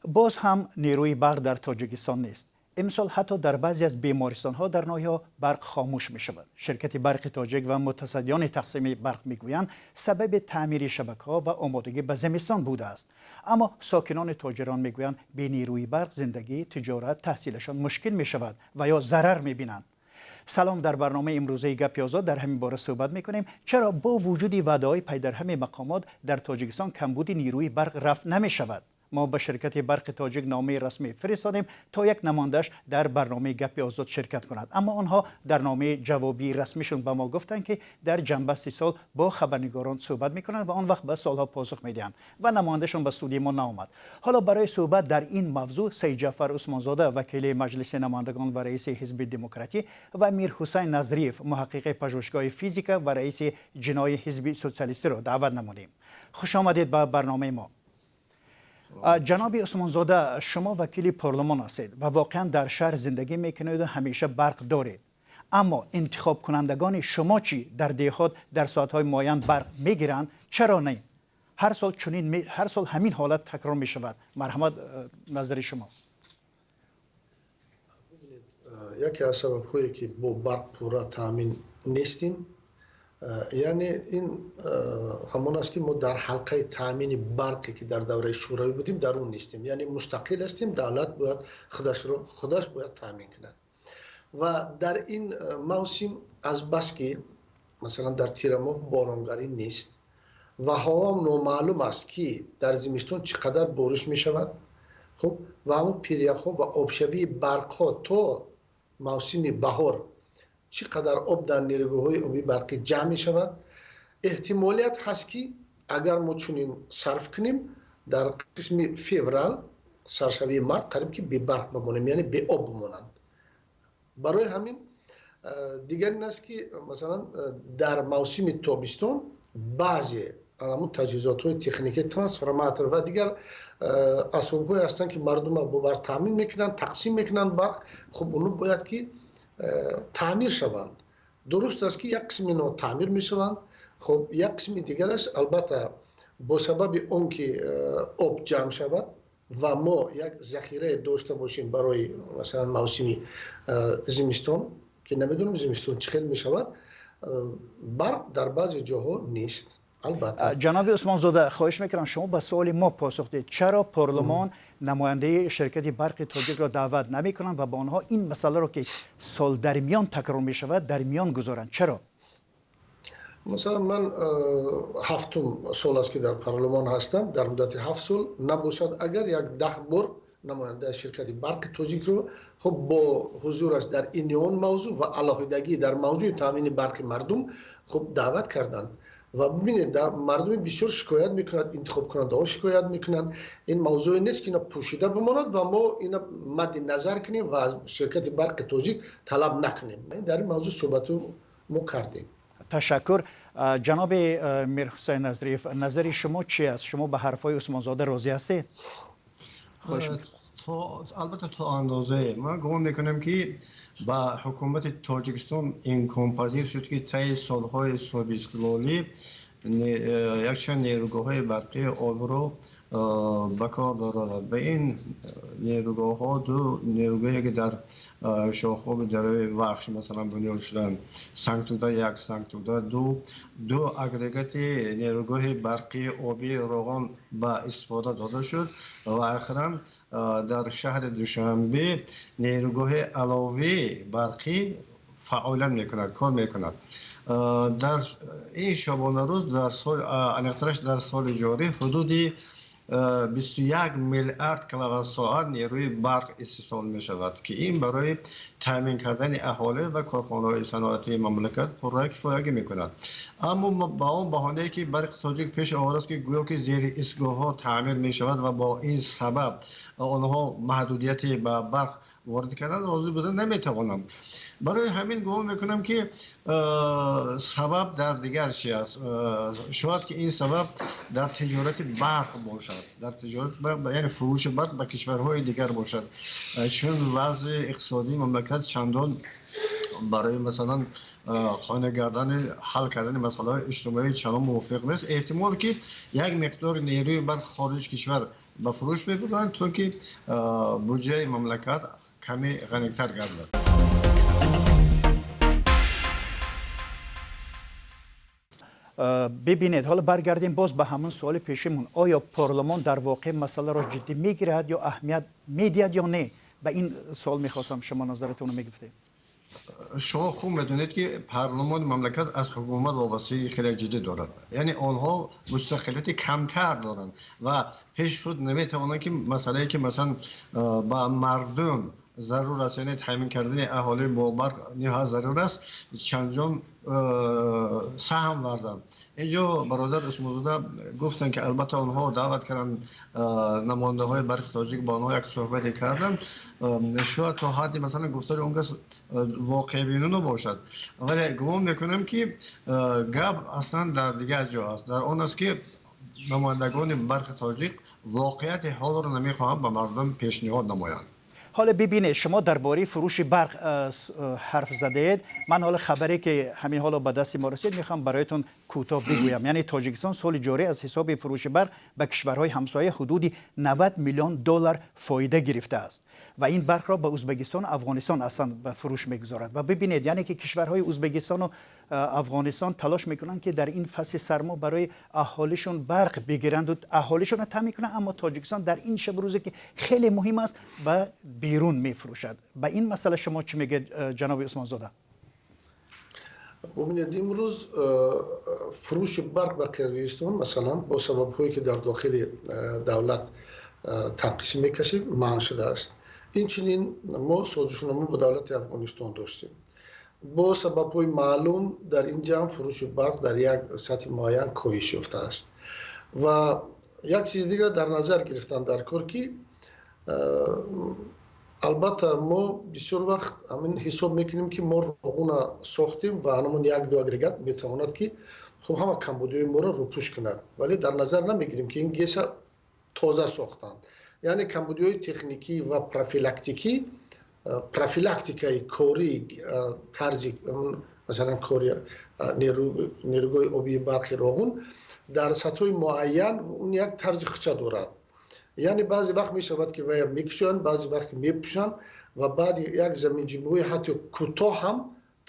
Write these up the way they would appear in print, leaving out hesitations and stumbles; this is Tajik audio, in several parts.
Боз ҳам нерӯи барқ дар Тоҷикистон нест. Имсол ҳатто дар баъзе аз бемористонҳо дар ноҳияҳо барқ хомӯш мешавад. Ширкати Барқи Тоҷик ва мутасаддиёни тақсими барқ мегӯянд, сабаби таъмири шабакаҳо ва омодагӣ ба зимистон будааст. Аммо сокинони тоҷирон мегӯянд, бе нерӯи барқ зиндагӣ, тиҷорат, таҳсилашон мушкил мешавад ва ё зарар мебинанд. Салом, дар барномаи имрӯзаи Гапи Озод дар ҳамин бора суҳбат мекунем. Чаро бо вуҷуди ваъдаҳои пайдарҳами мақомот дар Тоҷикистон камбуди нерӯи барқ рафъ намешавад? Мо ба ширкати Барқи Тоҷик номаи расмӣ фиристодем, то як намояндааш дар барномаи Гапи Озод ширкат кунад, аммо онҳо дар номаи ҷавобии расмишон ба мо гуфтанд, ки дар ҷамъбасти сол бо хабарнигорон суҳбат мекунанд ва он вақт ба суолҳо посух медиҳанд, ва намояндашон ба студияи мо наомад. Ҳоло барои суҳбат дар ин мавзӯъ Саидҷафар Усмонзода, вакили Маҷлиси намояндагон ва раиси Ҳизби Демократӣ, ва Мирҳусайн Назриев, муҳаққиқи пажӯҳишгоҳи физика ва раиси ҷиноҳи Ҳизби Социалистиро даъват намудем. Хуш омадед ба барномаи мо. Ҷаноби Усмонзода, шумо вакили парлумон ҳастед ва воқеан дар шаҳр зиндагӣ мекунед ва ҳамеша барқ доред, аммо интихобкунандагони шумо чӣ? Дар деҳот дар соатҳои муайян барқ мегиранд? Чаро не? Ҳар сол чунин, ҳар сол ҳамин ҳолат такрор мешавад. Марҳамат, назари шумо. Яке аз сабабҳое, ки бо барқ пурра таъмин нестем, яъне ин ҳамон аст, ки мо дар ҳалқаи таъмини барқе, ки дар давраи Шӯравӣ будем, дар он нестем, яъне мустақил ҳастем. Давлат бояд худашро худаш бояд таъмин кунад. Ва дар ин мавсим, азбаски масалан дар тирамоҳ боронгарӣ нест ва ҳаво номаълум аст, ки дар зимистон чӣ қадар бориш мешавад, хуб, ва ҳамон пиряхҳо ва обшавии барқҳо то мавсими баҳор чӣ қадар об дар нерӯгоҳҳои оби барқӣ ҷамъ мешавад, эҳтимолият ҳаст, ки агар мо чунин сарф кунем, дар қисми феврал, саршавии март қариб ки бебарқ бимонем, яъне беоб бимонанд. Барои ҳамин дигар ин аст, ки масалан дар мавсими тобистон баъзе ҳамун таҷҳизотҳои техникӣ, трансформатор ва дигар асбобҳое ҳастанд, ки мардумро бо барқ таъмин мекунанд, тақсим мекунанд барқ, хуб, онҳо бояд ки таъмир шаванд. Дуруст аст, ки як қисми инҳо таъмир мешаванд, хуб, як қисми дигараш, албатта, бо сабаби он ки об ҷамъ шавад ва мо як захирае дошта бошем барои масалан мавсими зимистон, ки намедонем зимистон чӣ хел мешавад, барқ дар баъзе ҷоҳо нест, албатта. Ҷаноби Усмонзода, хоҳиш мекунам, шумо ба суоли мо посух диҳед. Чаро парлумон намояндаи ширкати Барқи Тоҷикро даъват намекунанд ва ба онҳо ин масъаларо, ки сол дар миён такрор мешавад, дар миён гузоранд? Чаро? Масалан, ман ҳафтум сол аст, ки дар парлумон ҳастам. Дар муддати 7 сол набошад агар як 10 бор намояндаи ширкати Барқи Тоҷикро, хуб, бо ҳузураш дар ин он мавзӯъ ва алоҳидагӣ дар мавзӯи таъмини барқи мардум, хуб, даъват карданд. Ва бибинед, мардуми бисёр шикоят мекунад, интихобкунандаҳо шикоят мекунанд. Ин мавзӯе нест, ки ина пӯшида бимонад ва мо ина мадди назар кунем ва аз ширкати Барқи Тоҷик талаб накунем. Дар ин мавзӯъ суҳбату мо кардем. Ташаккур. Ҷаноби Мирҳусайн Назриев, назари шумо чи аст? Шумо ба ҳарфҳои Усмонзода розӣ ҳастед? Албатта, то андозае. Ман гумон мекунам, ки ба ҳукумати Тоҷикистон имконпазир шуд, ки таи солҳои соҳибистиқлолӣ якчанд нерӯгоҳҳои барқии обиро ба кор дарорад. Ба ин нерӯгоҳҳо ду нерӯгоҳе, ки дар шохоби дарёи Вахш, масалан, бунёд шуданд, Сангтуда як, Сангтуда ду, ду агрегати нерӯгоҳи барқии обии Роғон ба истифода дода шуд ва охиран дар шаҳри Душанбе нерӯгоҳи аловии барқӣ фаъолият мекунад, кор мекунад. Дар ин шабонарӯз, дар сол, аниқтараш дар соли ҷорӣ, ҳудуди 21 миллиард киловатт-соат нерӯи барқ истеҳсол мешавад, ки ин барои таъмин кардани аҳолӣ ва корхонаҳои саноатии мамлакат пурра кифоягӣ мекунад. Аммо ба он баҳонае, ки Барқи Тоҷик пеш овардааст, ки гӯё ки зери истгоҳҳо таъмир мешавад ва бо ин сабаб онҳо маҳдудияте ба барқ ворид кардан, розӣ буда наметавонам. Барои ҳамин гумон мекунам, ки сабаб дар дигар чи аст. Шояд ки ин сабаб дар тиҷорати барқ бошад, дар тиҷорати барқ, яъне фурӯши барқ ба кишварҳои дигар бошад, чун вазъи иқтисодии мамлакат чандон Барои масалан қонеъ гардани ҳал кардани масъалаҳои иҷтимоӣ чандон мувофиқ нест. Эҳтимол ки як миқдор нерӯи барқ хориҷ кишвар ба фурӯш мебуранд, то ки буҷаи мамлакат каме ғанитар гардад. Бибинед, ҳоло баргардем боз ба ҳамон суоли пешимон. Оё парлумон дар воқеъ масъаларо ҷиддӣ мегирад ё аҳамият медиҳад ё не? Ба ин суол мехостам шумо назаратонро мегуфтед. Шумо хуб медонед, ки парлумони мамлакат аз ҳукумат вобастагии хеле ҷиддӣ дорад. Яъне онҳо мустақилияти камтар доранд ва пеш худ наметавонанд, ки масъалае ки масалан ба мардум зарур аст, яъне таъмин кардани аҳолӣ бо барқ ниҳоят зарур аст, чандҷон саҳм варзанд. Инҷо бародар Усмонзода гуфтанд, ки албатта онҳо даъват карданд намояндаҳои барқи тоҷик, бо онҳо як суҳбате карданд. Шояд то ҳадди масалан гуфтори он кас воқеъбинона бошад, вале гумон мекунам, ки гап аслан дар дигар ҷо аст, дар он аст, ки намояндагони барқи тоҷик воқеияти ҳолро намехоҳанд ба мардум пешниҳод намоянд. ҳоло бибинед, шумо дар бораи фурӯши барқ ҳарф задаед. Ман ҳоло хабаре ки ҳамин ҳоло ба дасти мо расид мехоҳам бароятон кӯтоҳ бигӯям. Яъне Тоҷикистон соли ҷорӣ аз ҳисоби фурӯши барқ ба кишварҳои ҳамсоя ҳудуди 90 миллион доллар фоида гирифтааст ва ин барқро ба Ӯзбекистон, Афғонистон аслан ба фурӯш мегузорад. Ва бибинед, яъне ки кишварҳои Ӯзбекистону Афғонистон талош мекунанд, ки дар ин фасли сармо барои аҳолишон барқ бигиранд ва аҳолишонро таъмин кунанд, аммо Тоҷикистон дар ин шаб рӯзе ки хеле муҳим аст ба берун мефурӯшад. Ба ин масъала шумо чӣ мегӯед, ҷаноби Усмонзода? Бубинед, имрӯз фурӯши барқ ба Қирғизистон масалан бо сабабҳое ки дар дохили давлат танқисӣ мекашид манъ шудааст. Инчунин мо созишнома бо давлати Афғонистон доштем. Бо сабабҳои маълум дар ин ҷамъ фурӯши барқ дар як сатҳи муайян коҳиш ёфтааст. Ва як чизи дигар дар назар гирифтан дар кор, ки албатта мо бисёр вақт ҳамин ҳисоб мекунем, ки мо роғуна сохтем ва ҳамон як ду агрегат метавонад, ки хуб ҳама камбудиҳои моро рӯпӯш кунад, вале дар назар намегирем, ки ин ГЭСа тоза сохтанд. Яъне камбудиҳои техникӣ ва профилактикӣ, профилактикаи кори тарзи масалан кори нерӯгоҳи обии барқи Роғун дар сатҳҳои муайян он як тарзи хуча дорад. Яъне баъзе вақт мешавад, ки вая мекушоянд, баъзе вақт мепӯшанд ва баъди як заминҷунбиҳои ҳатто кӯтоҳ ҳам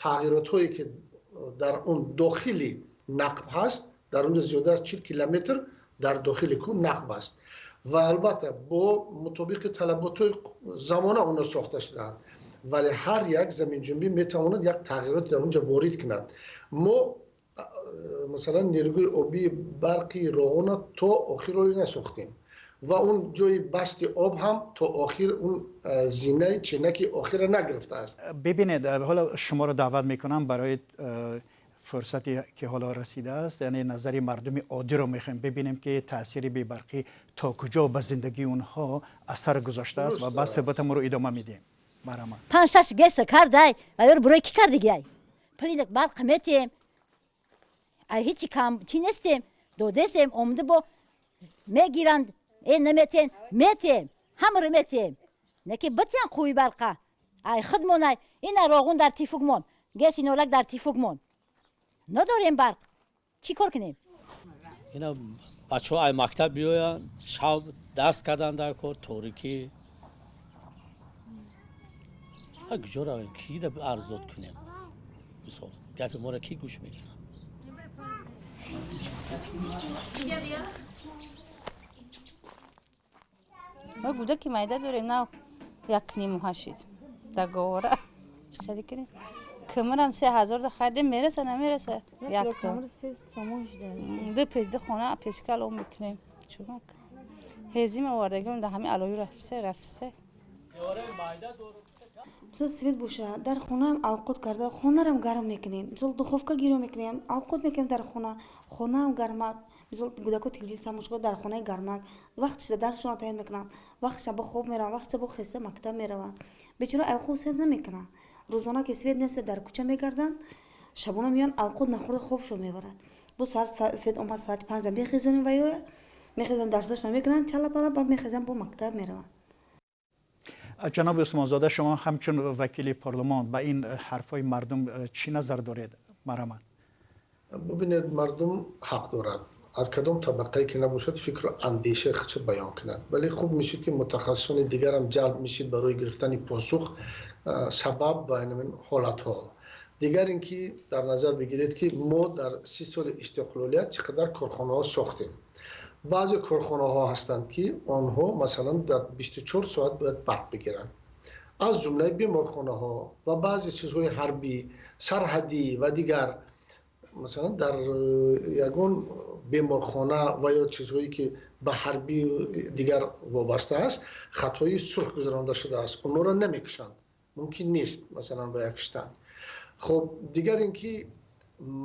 тағйиротҳое ки дар он дохили нақб ҳаст, дар онҷо зиёда аз 40 километр дар дохили кӯҳ нақб аст ва албатта бо мутобиқи талаботҳои замона онҳо сохта шудаанд, вале ҳар як заминҷунбӣ метавонад як тағйирот дар онҷо ворид кунад. Мо масалан нерӯгоҳи обии барқи Роғуна то охир оли насохтем ва он ҷои басти об ҳам то охир он зинаи ченаки охира нагирифтааст. Бибинед, ҳоло шуморо даъват мекунам барои фурсате ки ҳоло расидааст, яъне назари мардуми оддиро мехоҳем бибинем, ки таъсири бебарқӣ то куҷо ба зиндагии онҳо асар гузоштааст ва баъд суҳбатамонро идома медиҳем. Марҳамат. Панҷ шаш ГЭСа кардай, аёр бурои кӣ кардигиай? Пули барқ метиҳем, ай ҳичи кам чӣ нестем, додесем, омада бо мегиранд, э наметиҳен, метиҳем, ҳамаро метиҳем, неки битиҳан қувви барқа ай худмонай. Ина Роғун дар тифугмон, ГЭСи Норак дар тифугмон, надорем барқ, чӣ кор кунем? Ина бачаҳо ай мактаб биёянд, шаб дарс кардан дар кор, торикӣ, куҷо равем, кида арздод кунем? Мисол, гапи моро кӣ гӯш мекунад? Мо гудаки майда дорем, нав як ниму ҳашид договора чӣ хеле кунем? Кӯмирам 3000 да харидем, мераса, намераса? Якто ду печ, ду хона печка алов мекунем, чумак ҳезим овардагим, да ҳами алови рафсе рафсе. Мисол, свет боша, дар хонаам авқот карда, хонарам гарм мекунем. Мисол, духовка гиро мекунем, авқот мекунем дар хона, хонаам гармак. Мисол, кӯдако телевизор тамошо дар хонаи гармак, вақт шида дарсшона тайёр мекунанд, вақт шаба хоб мераванд, вақт шаба хеста мактаб мераванд. Бечора авқот сер намекунанд. Рӯзона ки свет нест, дар кӯча мегарданд, шабона меоянд, авқот нахӯрда хобшон мебарад. Бо соат свет омад, соати 5 мехезонем ва ё мехезонем, дарсашона мекунанд чала пала, баъд мехезанд, бо мактаб мераванд. Ҷаноби Усмонзода, шумо ҳамчун вакили парлумон ба ин ҳарфҳои мардум чӣ назар доред? Марҳамат. Бубинед, мардум ҳақ дорад аз кадом табақае ки набошад фикру андешаи худро баён кунад, вале хуб мешуд ки мутахассисони дигарам ҷалб мешид барои гирифтани посух, сабаб ва ин ҳолатҳо. Дигар ин ки дар назар бигиред, ки мо дар 30 соли истиқлолият чӣ қадар корхонаҳо сохтем. Баъзе корхонаҳо ҳастанд, ки онҳо масалан дар 24 соат бояд барқ бигиранд, аз ҷумлаи беморхонаҳо ва баъзе чизҳои ҳарбӣ, сарҳадӣ ва дигар. Масалан, дар ягон беморхона ва ё чизҳое ки ба ҳарбӣ дигар вобаста аст, хатҳои сурх гузаронда шудааст, онҳоро намекушанд, мумкин нест масалан ба як киштан. Хуб, дигар ин ки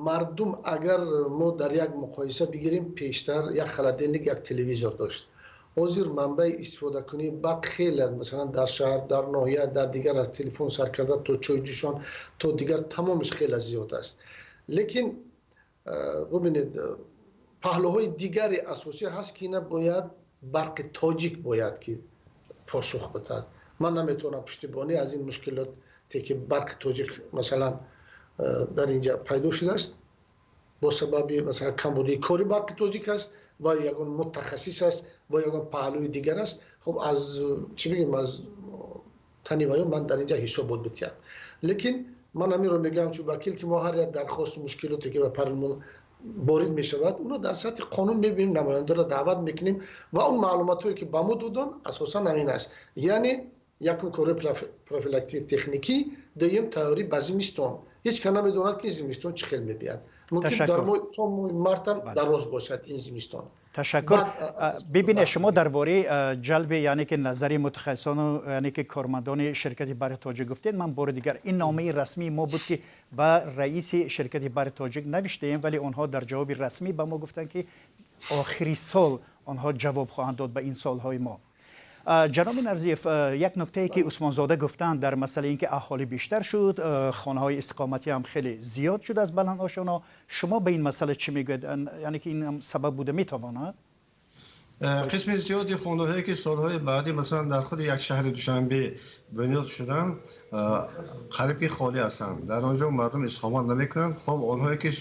мардум, агар мо дар як муқоиса бигирем, пештар як холодильник, як телевизор дошт. Ҳозир манбаи истифодакунии барқ хеле, масалан дар шаҳр, дар ноҳия, дар дигар, аз телефон сар карда то чойҷӯшон то дигар, тамомаш хеле зиёд аст. Лекин бубинед, паҳлӯҳои дигари асосӣ ҳаст, ки ина бояд Барқи Тоҷик бояд ки посух бидиҳад. Ман наметавонам пуштибонӣ аз ин мушкилоте ки Барқи Тоҷик масалан дар инҷа пайдо шудааст, бо сабаби масалан камбудии кори Барқи Тоҷик аст ва ягон мутахассис аст ва ягон паҳлӯи дигар аст. Хуб, аз чӣ бигем, аз тани ваё ман дар инҷа ҳисобот бидиҳам. Лекин ман ҳаминро мегӯям чун вакил, ки мо ҳар як дархосту мушкилоте ки ба парлумон ворид мешавад, онро дар сатҳи қонун мебинем, намояндаро даъват мекунем ва он маълумотҳое ки ба мо доданд, асосан ҳамин аст. Яъне якум, кори профилактикии техникӣ, дуюм, тайёрӣ ба зимистон. Ҳеҷ кас намедонад, ки зимистон чӣ хел мебиёд. Мумкин дар то моҳи мартам дароз бошад ин зимистон. Ташаккур. Бибинед, шумо дар бораи ҷалби, яъне ки назари мутахассисону, яъне ки кормандони ширкати Барқи Тоҷик гуфтед. Ман бори дигар, ин номаи расмии мо буд, ки ба раиси ширкати Барқи Тоҷик навиштаем, вале онҳо дар ҷавоби расмӣ ба мо гуфтанд, ки охири сол онҳо ҷавоб хоҳанд дод ба ин суолҳои мо. Ҷаноби Нарзиев, як нуктае ки Усмонзода гуфтанд дар масъалаи ин ки аҳолӣ бештар шуд, хонаҳои истиқоматӣ ҳам хеле зиёд шуд аз баландошёнҳо, шумо ба ин масъала чӣ мегӯед? Яъне ки ин ҳам сабаб буда метавонад? Қисми зиёди хонаҳое ки солҳои баъдӣ масалан дар худи як шаҳри Душанбе бунёд шуданд, қариб ки холӣ ҳастанд, дар он ҷо мардум истиқомат намекунанд. Хоб, онҳое ки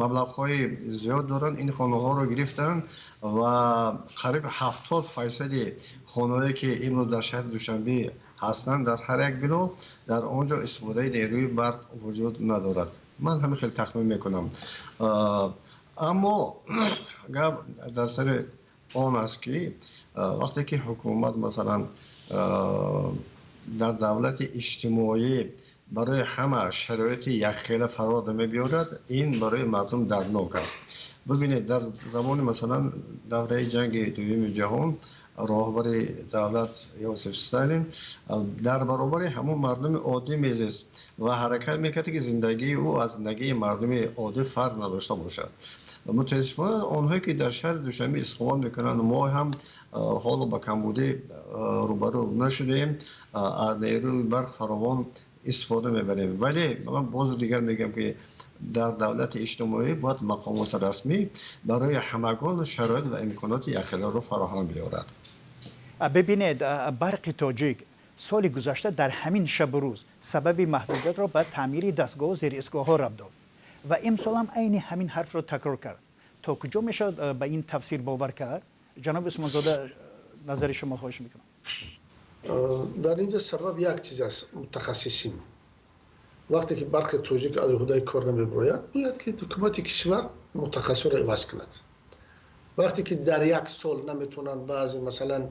маблағҳои зиёд доранд, ин хонаҳоро гирифтанд ва қариб 70 фоизади хонаҳое ки имрӯз дар шаҳри Душанбе ҳастанд, дар ҳар як бино дар он ҷо истифодаи нерӯи барқ вуҷуд надорад. Ман ҳамин хел тахмин мекунам. Аммо гап дар сари он аст, ки вақте ки ҳукумат масалан дар давлати иҷтимоӣ барои ҳама шароити якхела фаро намебиёрад, ин барои мардум дарднок аст. Бибинед, дар замони масалан давраи ҷанги дуюми ҷаҳон роҳбари давлат Иосиф Сталин дар баробари ҳамон мардуми оддӣ мезист ва ҳаракат мекард, ки зиндагии ӯ аз зиндагии мардуми оддӣ фарқ надошта бошад. Мутаассифона, онҳое ки дар шаҳри Душанбе истиқомат мекунанд, мо ҳам ҳоло ба камбудӣ рӯбарӯ нашудаем, аз нерӯи барқ фаровон истифода мебарем. Вале ман боз дигар мегӯям, ки дар давлати иҷтимоӣ бояд мақомоти расмӣ барои ҳамагон шароит ва имконоти якхеларо фароҳам биёрад. Бибинед, Барқи Тоҷик соли гузашта дар ҳамин шабу рӯз сабаби маҳдудиятро ба таъмири дастгоҳу зеристгоҳҳо рабт дод ва имсол ҳам айни ҳамин ҳарфро такрор кард. То куҷо мешавад ба ин тафсир бовар кард? Ҷаноби Усмонзода, назари шумо хоҳиш мекунам. Дар инҷа сабаб як чиз аст: мутахассисин. Вақте ки Барқи Тоҷик аз уҳдаи кор намебирояд, бояд ки ҳукумати кишвар мутахассисро иваз кунад. Вақте ки дар як сол наметавонанд баъзе масалан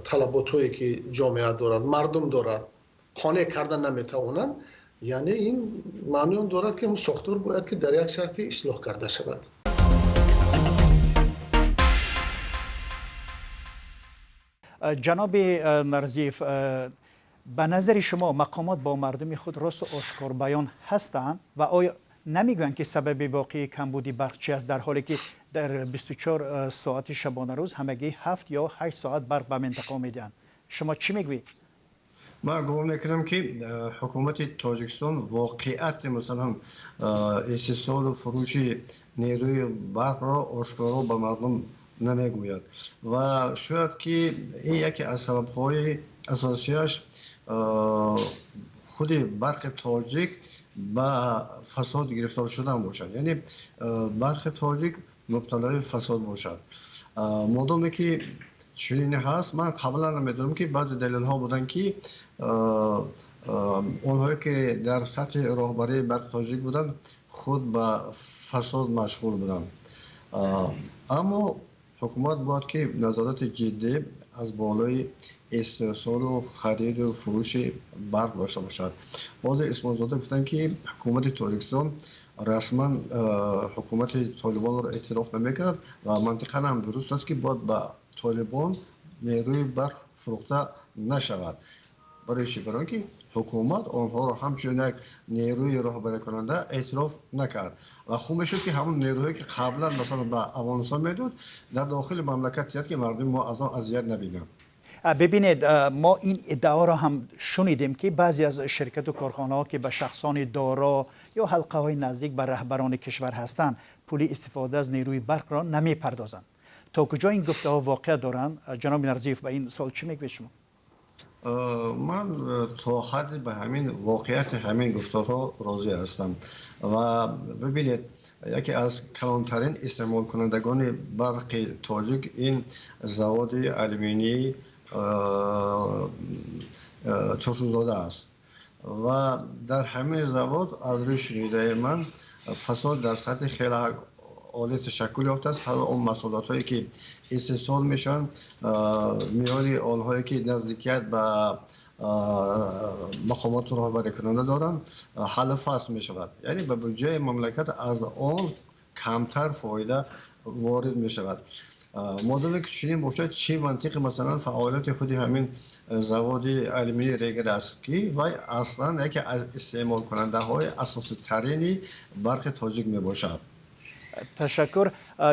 талаботҳое ки ҷомеа дорад, мардум дорад, қонеъ карда наметавонанд, яъне ин маъни он дорад, ки сохтор бояд ки дар як шарти ислоҳ карда шавад. Ҷаноби Нарзиев, ба назари шумо мақомот бо мардуми худ росту ошкорбаён ҳастанд ва оё намегӯянд, ки сабаби воқеии камбуди барқ чи аст, дар ҳоле ки дар 24 соати шабонарӯз ҳамагӣ 7 ё 8 соат барқ ба минтақа медиҳанд? Шумо чӣ мегӯед? Ман гумон мекунам, ки ҳукумати Тоҷикистон воқеияти масалан истеҳсолу фурӯши нерӯи барқро ошкоро ба мардум намегӯяд ва шояд ки ин яке аз сабабҳои Асосияш худи Барқи Тоҷик ба фасод гирифтор шудан бошад, яъне Барқи Тоҷик мубталои фасод бошад. Модоме ки чунин ҳаст, ман қаблан медонам, ки баъзе далелҳо буданд, ки онҳое ки дар сатҳи роҳбарии Барқи Тоҷик буданд, худ ба фасод машғул буданд. Аммо ҳукумат бояд ки назорати ҷиддӣ аз болои истеҳсолу хариду фурӯши барқ дошта бошад. Ҳозир Исмоилзода гуфтанд, ки ҳукумати Тоҷикистон расман ҳукумати Толибонро эътироф намекунад ва мантиқан ҳам дуруст аст, ки бояд ба Толибон нерӯи барқ фурӯхта нашавад. Барои чӣ? Барои он ки ҳукумат онҳоро ҳамчун як нерӯи роҳбарикунанда эътироф накард ва хуб мешуд, ки ҳамон нерӯҳое ки қаблан, масалан, ба Афғонистон медод, дар дохили мамлакат тиҳад, ки мардуми мо аз он азият набинанд. Бибинед, мо ин иддаоро ҳам шунидем, ки баъзе аз ширкату корхонаҳо, ки ба шахсони доро ё ҳалқаҳои наздик ба раҳбарони кишвар ҳастанд, пули истифода аз нерӯи барқро намепардозанд. То куҷо ин гуфтаҳо воқеа доранд? Ҷаноби Нарзиев, ба ин суол чӣ мегӯед шумо? Ман то ҳадди ба ҳамин воқеияти ҳамин гуфторҳо розӣ ҳастам. Ва бибинед, яке аз калонтарин истеъмолкунандагони барқи тоҷик ин заводи алюминии Турсунзода аст ва дар ҳамин завод, аз рӯи шунидаи ман, фасод дар сатҳи хеле олӣ ташаккул ёфтааст. Ҳало он маҳсулотҳое ки истеҳсол мешаванд, миёни онҳое ки наздикият ба мақомоти роҳбарикунанда доранд, ҳаллу фасл мешавад, яъне ба буҷаи мамлакат аз он камтар фоида ворид мешавад. Модоме ки чунин бошад, чӣ мантиқи, масалан, фаъолияти худи ҳамин заводи алюминии Регар аст, ки вай аслан яке аз истеъмолкунандаҳои асоситарини барқи тоҷик мебошад? Ташаккур.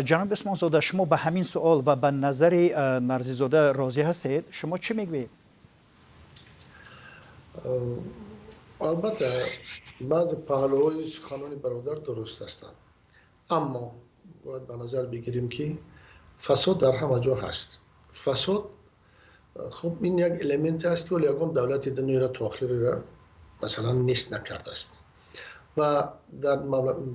Ҷаноби Усмонзода, шумо ба ҳамин суол ва ба назари Нарзизода розӣ ҳастед? Шумо чӣ мегӯед? Албатта, баъзе паҳлӯҳои суханони бародар дуруст ҳастанд, аммо бояд ба назар бигирем, ки фасод дар ҳама ҷо ҳаст. Фасод, хуб, ин як элементе аст, ки ҳоло ягон давлати дунёро то охирира, масалан, нест накардааст ва дар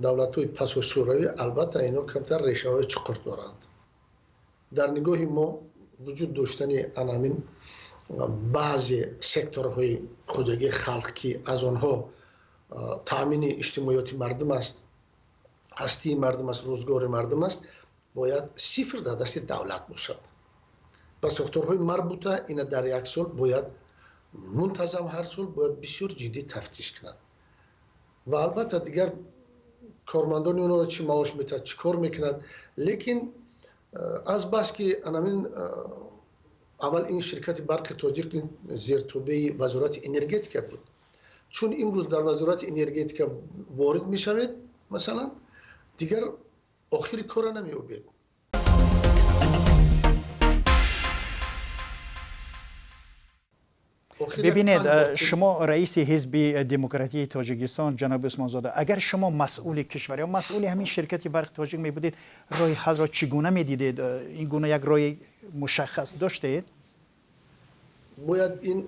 давлатҳои пасу шӯравӣ, албатта, ино камтар решаҳои чуқур доранд. Дар нигоҳи мо вуҷуд доштани анамин баъзе секторҳои хоҷагии халқ, ки аз онҳо таъмини иҷтимоиёти мардум аст, ҳастии мардум аст, рӯзгори мардум аст, бояд сифр дар дасти давлат бошад ва сохторҳои марбута ина дар як сол бояд мунтазам, ҳар сол бояд бисёр ҷиддӣ тафтиш кунанд. Ва албатта, дигар кормандони онҳоро чӣ маош метиҳад, чӣ кор мекунад, лекин аз бас ки анамин аввал ин ширкати Барқи Тоҷик зертобеи Вазорати энергетика буд, чун имрӯз дар Вазорати энергетика ворид мешавед, масалан, дигар охири корро намеёбед. Бибинед, шумо раиси Ҳизби Демократии Тоҷикистон, ҷаноби Усмонзода, агар шумо масъули кишвар ё масъули ҳамин ширкати Барқи Тоҷик мебудед, роҳи ҳалро чӣ гуна медидед? Ин гуна як роҳи мушаххас доштед? Бояд ин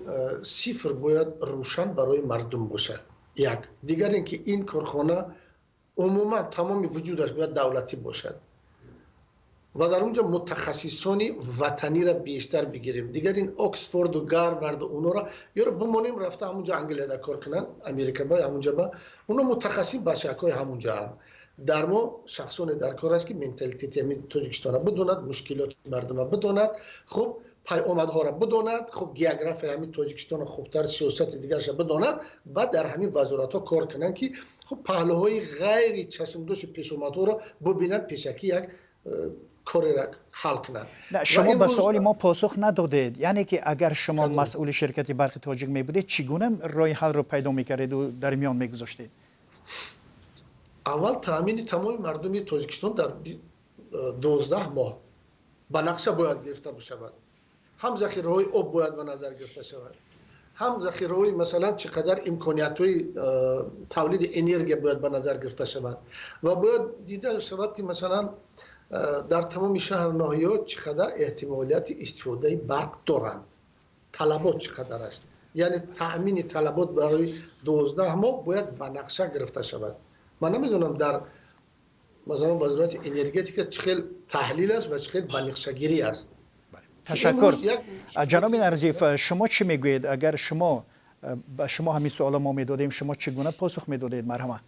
сифр бояд рӯшан барои мардум бошад, як. Дигар ин ки ин корхона умуман тамоми вуҷудаш бояд давлатӣ бошад ва дар онҷо мутахассисони ватаниро бештар бигирем. Дигар ин Оксфорду Гарварду онора ёро бимонем, рафта ҳамунҷо Англияда кор кунанд, Америка ба ҳамунҷа ба оно мутахассис бачакҳои ҳамунҷаанд. Дар мо шахсоне дар кор аст, ки менталитети ҳамин Тоҷикистонро бидонад, мушкилоти мардума бидонад, хуб, пайомадҳоро бидонад, хуб, географияи ҳамин Тоҷикистонро хубтар, сиёсати дигарша бидонад, баъд дар ҳамин вазоратҳо кор кунанд, ки хуб, паҳлӯҳои ғайри чашмдошти пешомадҳоро бибинанд, пешакӣ як кореро ҳал кунанд. Шумо ба суоли мо посух надодед, яъне ки агар шумо масъули ширкати Барқи Тоҷик мебудед, чӣ гуна роҳи ҳалро пайдо мекардеду дар миён мегузоштед? Аввал таъмини тамоми мардуми Тоҷикистон дар 12 моҳ ба нақша бояд гирифта бишавад. Ҳам захираҳои об бояд ба назар гирифта шавад, ҳам захираҳои, масалан, чӣ қадар имкониятҳои тавлиди энергия бояд ба назар гирифта шавад ва бояд дида шавад, ки, масалан, дар тамоми шаҳр ноҳияҳо чӣ қадар эҳтимолияти истифодаи барқ доранд. Талабот чӣ қадар аст, яъне таъмини талабот барои 12 моҳ бояд ба нақша гирифта шавад. Ман намедонам, дар масалан вазорати энергетика чӣ хел таҳлил аст ва чӣ хел банақшагирӣ аст. Ташаккур. Ҷаноби Нарзиев, шумо чӣ мегӯед? Агар шумо ба шумо ҳамин суоло мо медодем, шумо чӣ гуна посух медодед? Марҳамат.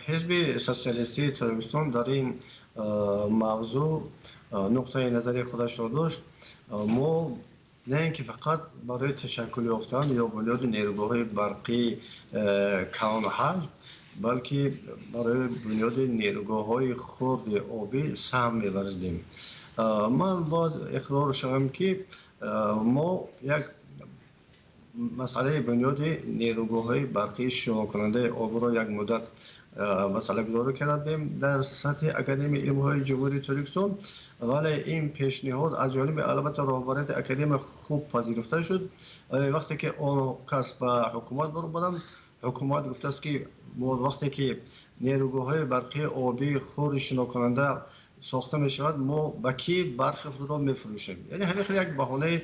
Ҳизби социалистии Тоҷикистон дар ин мавзӯъ нуқтаи назари худашро дошт. Мо на ин ки фақат барои ташаккул ёфтан ё бунёди нерӯгоҳҳои барқии калонҳаҷм, балки барои бунёди нерӯгоҳҳои хурди обӣ саҳм меварзидем. Ман бояд иқрор шавам, ки мо як масъалаи бунёди нерӯгоҳҳои барқии шинокунандаи обро як муддат масъалагузорӣ кардем дар сатҳи Академияи илмҳои Ҷумҳурии Тоҷикистон, вале ин пешниҳод аз ҷониби, албатта, роҳбарияти академия хуб пазируфта шуд. Вале вақте ки он кас ба ҳукумат баромаданд, ҳукумат гуфтааст, ки вақте ки нерӯгоҳҳои барқии обии хурди шинокунанда сохта мешавад, мо ба кӣ барқи худро мефурӯшем? Яъне ҳамин хел як баҳонаи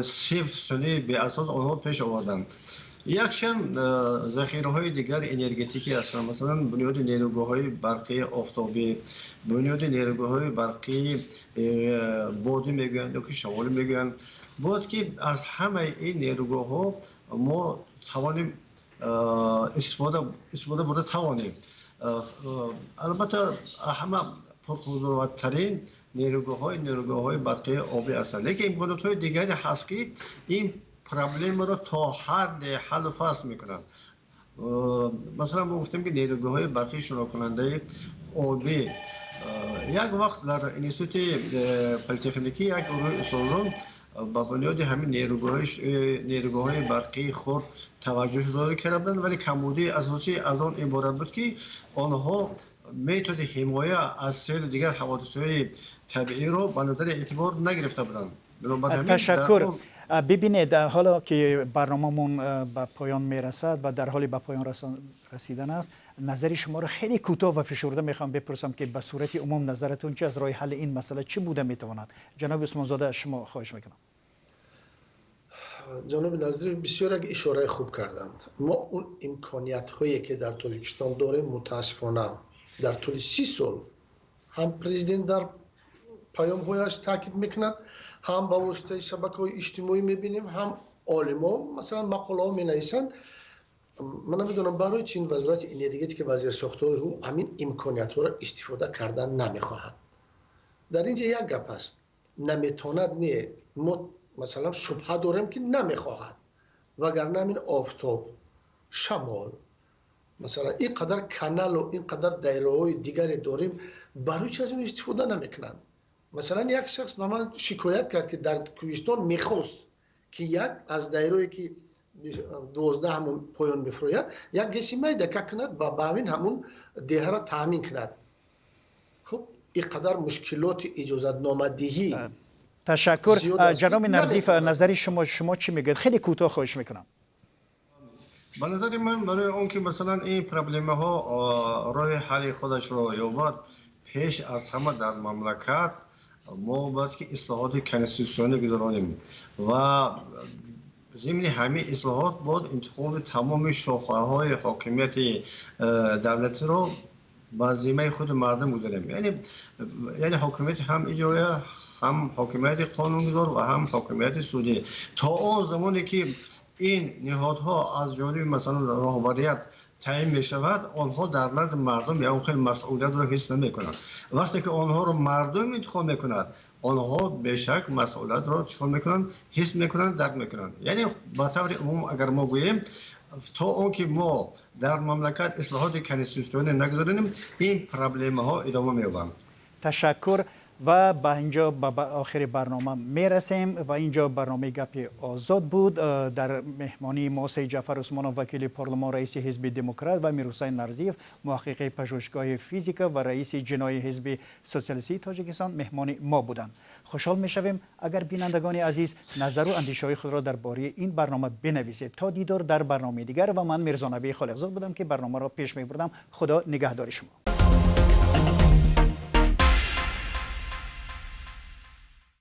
сиф сунъи беасос онҳо пеш оварданд. Якчанд захираҳои дигари энергетикӣ ҳастанд, масалан, бунёди нерӯгоҳҳои барқии офтобӣ, бунёди нерӯгоҳҳои барқии бодӣ мегӯянд ё ки шамолӣ мегӯянд. Бояд ки аз ҳамаи ин нерӯгоҳҳо мо тавонем истифода бурда тавонем. Албатта, ҳама пурқудраттарин нерӯгоҳҳои барқии обӣ ҳастанд, лекин имкониятҳои дигаре ҳаст, ки ин проблемаро то ҳадде ҳаллу фасл мекунанд. Масалан, мо гуфтем, ки нерӯгоҳҳои барқии шинокунандаи обӣ. Як вақт дар институти политехникӣ як гурӯҳи устозон ба бунёди ҳамин нерӯгоҳҳои барқии хурд таваҷҷӯҳ зоҳир карда буданд, вале камбудии асосӣ аз он иборат буд, ки онҳо методи ҳимоя аз селу дигар ҳаводисҳои табииро ба назари эътибор нагирифта буданд. Ташаккур. Бибинед, ҳоло ки барномамон ба поён мерасад ва дар ҳоли ба поён расидан аст, назари шуморо хеле кӯтоҳ ва фишурда мехоҳам бипурсам, ки ба сурати умум назаратон чи аз роҳи ҳалли ин масъала чӣ буда метавонад? Ҷаноби Усмонзода, шумо, хоҳиш мекунам. Ҷаноби Назриев бисёр як ишораи хуб карданд. Мо он имкониятҳое, ки дар Тоҷикистон дорем, мутаассифона, дар тӯли 30 сол ҳам президент дар паёмҳояш таъкид мекунад, ҳам ба воситаи шабакаҳои иҷтимоӣ мебинем, ҳам олимо, масалан, мақолаҳо менависанд. Ман намедонам, барои чи ин вазорати энергетика ва зерсохтори ӯ ҳамин имкониятҳоро истифода кардан намехоҳад. Дар ин ҷа як гап аст: наметонад не, мо, масалан, шубҳа дорем, ки намехоҳад, вагарна ҳамин офтоб, шамол, масалан, ин қадар каналу ин қадар дайраҳои дигаре дорем, барои чи аз он истифода намекунанд? Масалан, як шахс ба ман шикоят кард, ки дар кӯҳистон мехост, ки як аз дайрое, ки 12 ҳамон поён мефурояд, як ГЭСи майдака кунад ва ба ҳамин ҳамун деҳара таъмин кунад. Хуб, ин қадар мушкилоти иҷозатномадиҳӣ. Ташаккур. Ҷаноби Нарзиев, назари шумо, шумо чӣ мегӯед? Хеле кӯтоҳ, хоҳиш мекунам. Ба назари ман, барои он ки, масалан, ин проблемаҳо роҳи ҳалли худашро ёбад, пеш аз ҳама дар мамлакат мо бояд ки ислоҳоти конститутсионӣ гузаронем ва зимни ҳамин ислоҳот бояд интихоби тамоми шохаҳои ҳокимияти давлатиро ба зиммаи худи мардум гузорем, яъне ҳокимияти ҳам иҷроия, ҳам ҳокимияти қонунгузор ва ҳам ҳокимияти судӣ. То он замоне ки ин ниҳодҳо аз ҷониби, масалан, роҳбарият таъин мешавад, онҳо дар назди мардум ягон хел масъулиятро ҳис намекунанд. Вақте ки онҳоро мардум интихоб мекунад, онҳо бешак масъулиятро чикор мекунанд? Ҳис мекунанд, дарк мекунанд. Яъне ба таври умум агар мо гӯем, то он ки мо дар мамлакат ислоҳоти конститутсионӣ нагузаронем, ин проблемаҳо идома меёбанд. Ташаккур. Ва ба инҷо ба охири барнома мерасем. Ва инҷо барномаи Гапи Озод буд. Дар меҳмонии мо Саид Ҷаъфар Усмонов, вакили парлумон, раиси Ҳизби Демократ, ва Мирҳусайн Нарзиев, муҳаққиқи пажӯҳишгоҳи физика ва раиси ҷиноҳи Ҳизби Социалистии Тоҷикистон, меҳмони мо буданд. Хушҳол мешавем, агар бинандагони азиз назару андешаҳои худро дар бораи ин барнома бинависед. То дидор дар барномаи дигар. Ва ман Мирзонабии Холиқзод будам, ки барномаро пеш мебурдам. Худо нигаҳдори шумо.